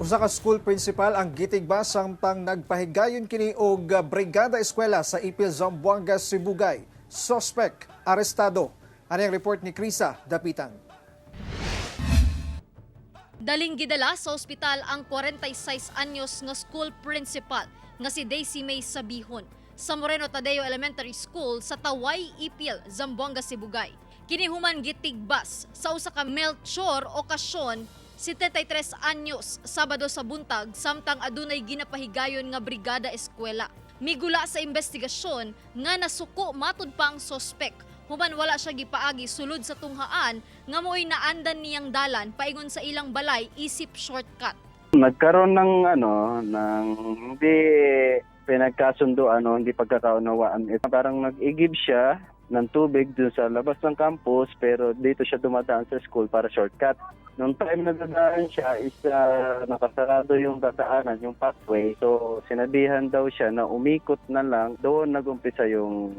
Usa ka school principal ang gitigba samtang nagpahigayon kini og brigada eskwela sa Ipil, Zamboanga, Sibugay. Suspect arestado. Ani ang report ni Krisa Dapitan. Daling gidala sa ospital ang 46 anyos nga school principal nga si Daisy May Sabihon sa Moreno Tadeo Elementary School sa Taway, Ipil, Zamboanga, Sibugay. Kini human gitigbas sa usa ka Melchor okasyon 73 anyos Sabado sa buntag samtang adunay ginapahigayon nga brigada eskwela. Migula sa investigasyon nga nasuko matud pa ang sospek human wala siya gipaagi sulod sa tunghaan nga mo'y naandan niyang dalan paingon sa ilang balay isip shortcut. Nagkaroon ng ano, ng hindi pinagkasunduan o hindi pagkakaunawaan. Eh, parang nag-igib siya ng tubig dun sa labas ng campus, pero dito siya dumadaan sa school para shortcut. Nung time na dadaan siya is nakasarado yung dadaanan, yung pathway. So sinabihan daw siya na umikot na lang. Doon nag-umpisa yung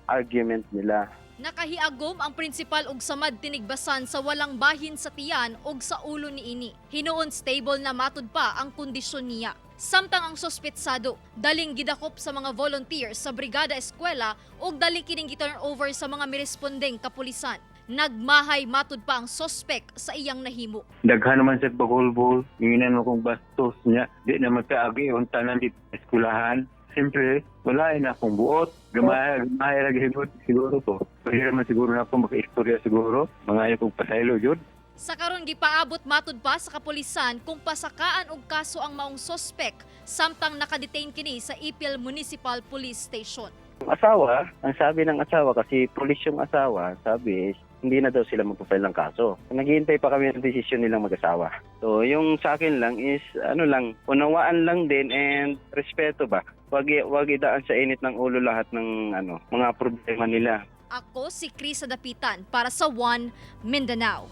argument nila. Nakahiagom ang prinsipal og samad tinigbasan sa walang bahin sa tiyan og sa ulo niini. Hinuon stable na matud pa ang kondisyon niya. Samtang ang sospetsado, daling gidakop sa mga volunteers sa Brigada Eskwela ug daling kining gi-turn over sa mga mirespondeng kapulisan. Nagmahay matud pa ang sospek sa iyang nahimo. Daghan naman sa bagulbol, inginan mo kong bastos niya. Di naman kaagi ang tanan dito sa eskwelahan. Siyempre, wala na akong buot. Gamay, gamay lagi siguro, siguro ko. Pwede naman siguro na ako maka-istorya siguro. Mga ayaw kong pasaylo yun. Sa karon gipaabot matud pa sa kapulisan kung pasakaan og kaso ang maong sospek samtang nakadetain kini sa Ipil Municipal Police Station. Yung asawa, ang sabi ng asawa, kasi pulis yung asawa, sabi is, hindi na daw sila magpa-file ng kaso. Naghihintay pa kami ng desisyon nilang mag-asawa. So, yung sa akin lang is, ano lang, unawaan lang din and respeto ba? Wag idaan sa init ng ulo lahat ng ano, mga problema nila. Ako si Krisa Dapitan para sa One Mindanao.